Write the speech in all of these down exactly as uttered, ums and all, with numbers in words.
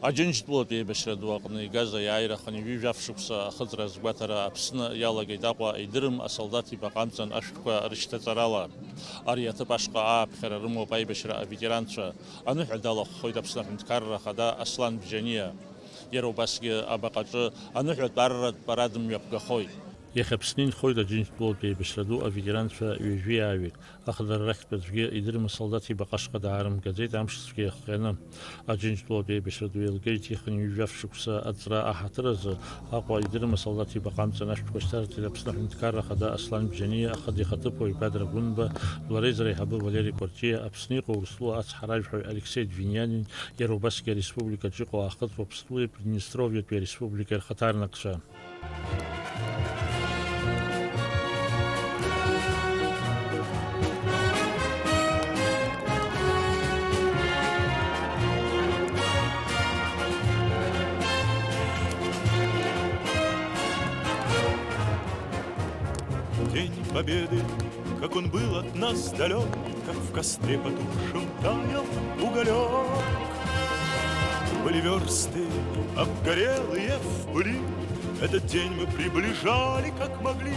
Аџьынџьтәылатә еибашьра ду аҟны игаз аиааира хынҩажәи жәаф шықәса ахыҵра азгәаҭара Аԥсны иалагеит Аҟәа идырым асолдаҭ ибаҟа амҵан ашәҭқәа рышьҭаҵарала. Ари аҭыԥ ашҟа ааԥхьара рымоуп аибашьра аветеранцәа. Аныҳәа далахәхоит Аԥсны Аҳәынҭқарра Ахада Аслан Бжьаниа. Иара убасгьы абаҟаҿы аныҳәатә арратә парад мҩаԥгахоит. Иахьа Аԥсны инхоит Аџьынџьтәылатә еибашьра ду аветеранцәа ҩажәи ааҩык. Ахадара рахьтә аӡәгьы идырым асолдаҭ ибаҟа ашҟа даарымгаӡеит амш цәгьа иахҟьаны. Аџьынџьтәылатә еибашьра ду еилгеит ихынҩажәи жәаф шықәса аҵра аҳаҭыр азы. Аҟәа идырым асолдаҭ ибаҟа амҵан ашәҭқәа шьҭарҵеит Аԥсны Аҳәынҭқарра Ахада Аслан Бжьаниа, ахада ихаҭыԥуаҩ Бадра Гәынба, Лара изра аиҳабы Валери Кәарҷиа, Аԥсны иҟоу Урыстәыла ацҳаражәҳәаҩ Алексеи Двинянин, иара убасгьы ареспубликаҿы иҟоу аахыҵ Уаԥстәылеи Приднестровиатәи ареспубликеи рхаҭарнакцәа. День Победы, как он был от нас далёк, как в костре потухшем таял уголёк. Были вёрсты, обгорелые в пыли, этот день мы приближали, как могли.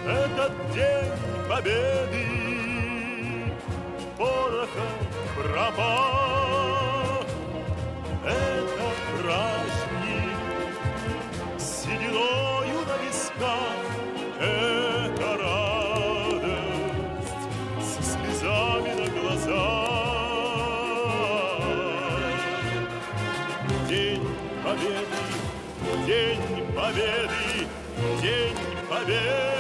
Этот день Победы порохом пропах. Это праздник с сединою на висках. Это радость со слезами на глазах. День Победы, День Победы, День Победы.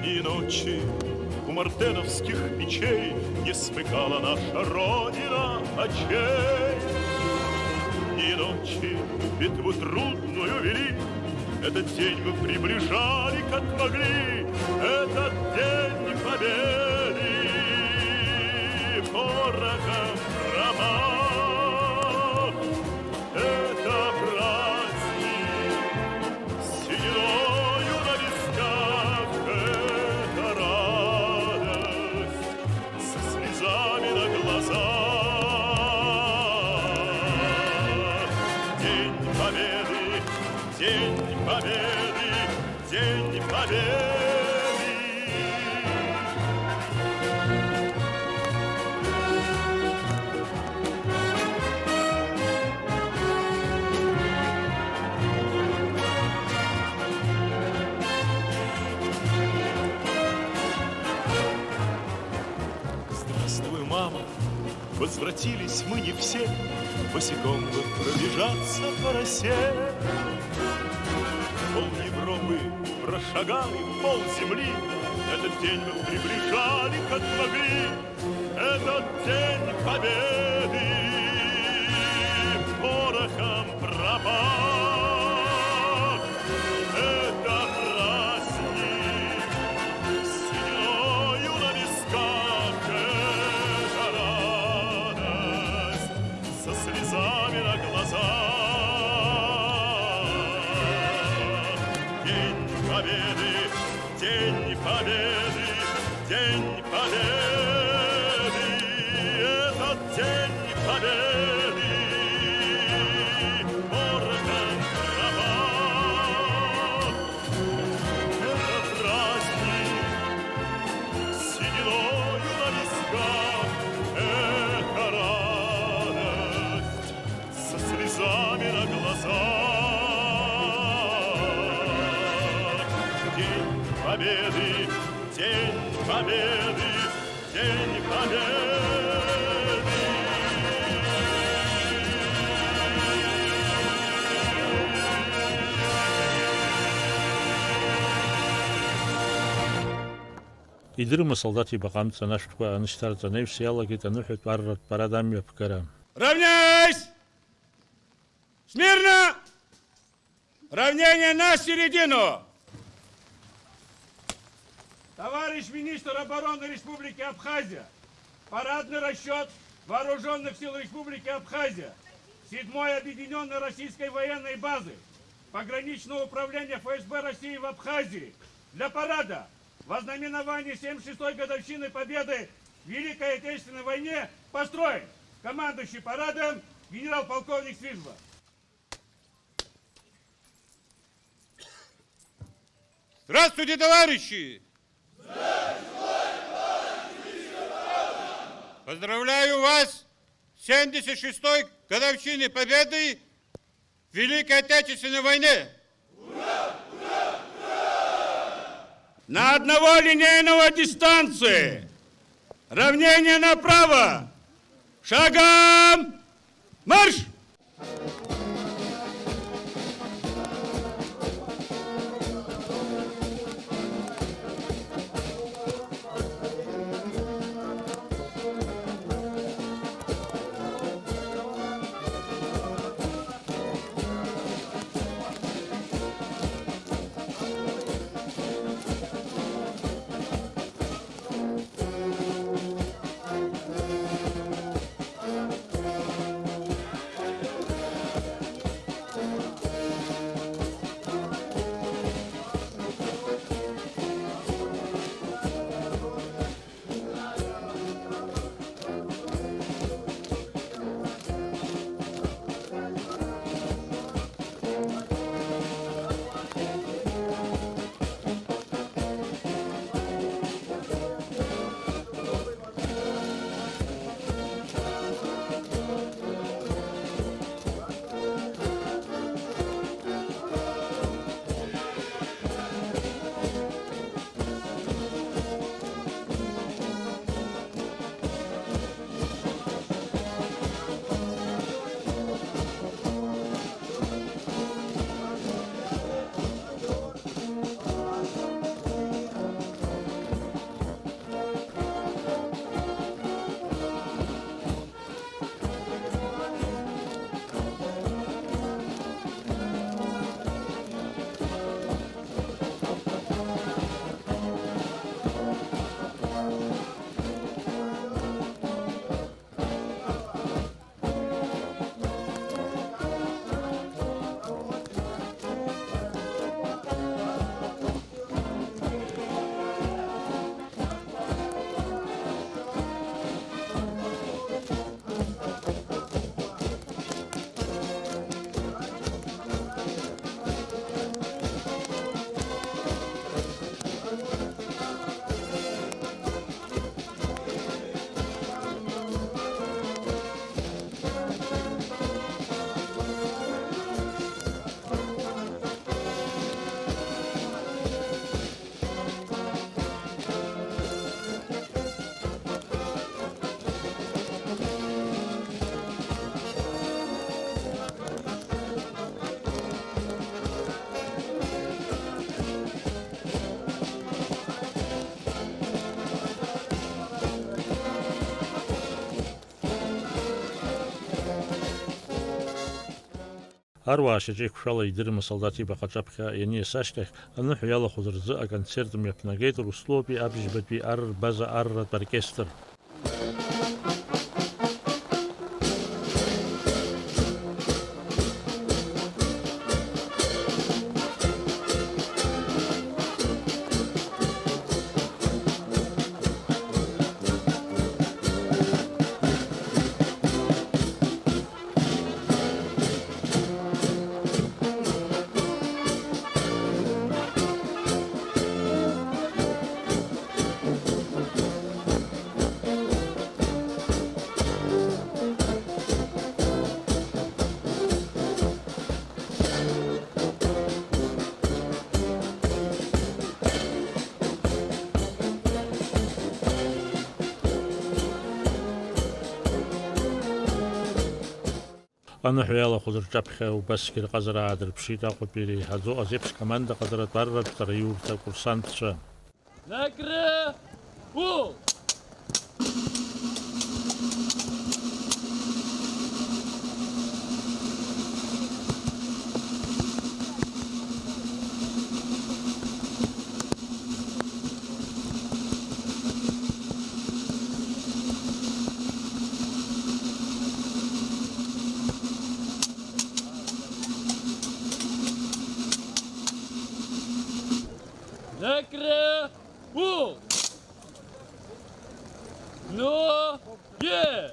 И ночи у мартеновских печей не смыкала наша Родина очей. И ночи битву трудную вели, этот день мы приближали, как могли. Этот день Победы порохом пропах. Это праздник с сединою на висках, это радость со слезами на глазах. День Победы, День Победы, День Победы. Здравствуй, мама! Возвратились мы не все, босиком бы пробежаться по росе. Пол Европы прошагали, пол земли, этот день мы приближали, как могли. Этот день Победы порохом пропах. Это праздник с сединою на висках, это радость со слезами на глазах. День Победы, День Победы, День Победы, этот День Победы, порохом пропах. Это праздник с сединою на висках, это радость со слезами на глазах. День Победы, День Победы, День Победы. Идырым асолдаҭ ибаҟа амҵан ашәҭқәа анышьҭарҵа анаҩс иалагеит аныҳәатә арратә парад амҩаԥгара. Равняйсь! Смирно! Равнение на середину! Товарищ министр обороны Республики Абхазия, Парадный расчёт Вооружённых сил Республики Абхазия, седьмой объединённой российской военной базы, пограничного управления Ф С Б России в Абхазии для парада в ознаменование семьдесят шестой годовщины Победы в Великой Отечественной войне построен. Командующий парадом генерал-полковник Свиржба. Здравствуйте, товарищи! Поздравляю вас с семьдесят шестой годовщиной Победы в Великой Отечественной войне! На одного линейного дистанции. Равнение направо. Шагом марш! Аруаа шьаҿа еиқәшәала идырым асолдаҭ ибаҟа аҿаԥхьа ианиас ашьҭахь, аныҳәа иалахәыз рзы аконцерт мҩаԥнагеит Урыстәылатәи абжьбатәи ар рбаза арратә оркестр. Аныҳәа иалахәыз рҿаԥхьа убасгьы рҟазара аадырԥшит Аҟәатәи иреиҳаӡоу азеиԥш команда ҟазаратә арратә ҵараиурҭа акурсантцәа. Накры! Пул! Пу! Ноги!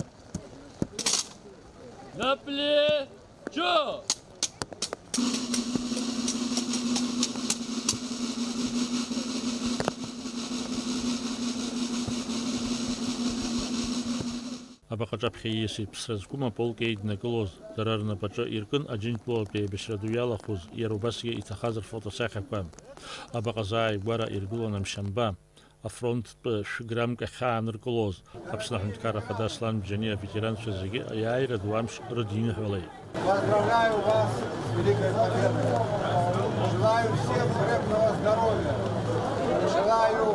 На плечо! Абаҟа аҿаԥхьа ииасит ԥсра зқәым аполк еиднакылоз, дара рнапаҿы иркын Аџьынџьтәылатәи аибашьра ду иалахәыз, иара убасгьы иҭахаз рфотосахьақәа. Абаҟа зааигәара иргылон амшьамба, афронттәы шә-граммк ахьааныркылоз. Аԥсны Аҳәынҭқарра Ахада Аслан Бџьани аветеранцәа зегьы аиааира ду амш рыдиныҳәалеит. Поздравляю вас с Великой Победой! Желаю всем крепкого здоровья! Желаю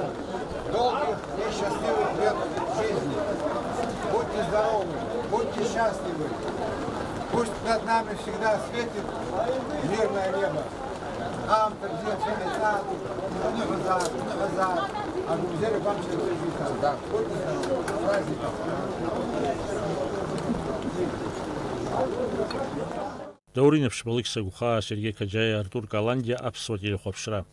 долгих и счастливых лет жизни! Будьте здоровы! Будьте счастливы! Пусть над нами всегда светит мирное небо! Аамҭа бзиа шәымаз, шәныҳәазаап, шәныҳәазаап, агәабзиарақәа амчра шәзиҭаз. Будьте здоровы! С праздником! Даур Инаԥшьба, Алықьса Гәхаа, Сергеи Қаџьаиа, Артур Каландиа, Аԥсуа телехәаԥшра.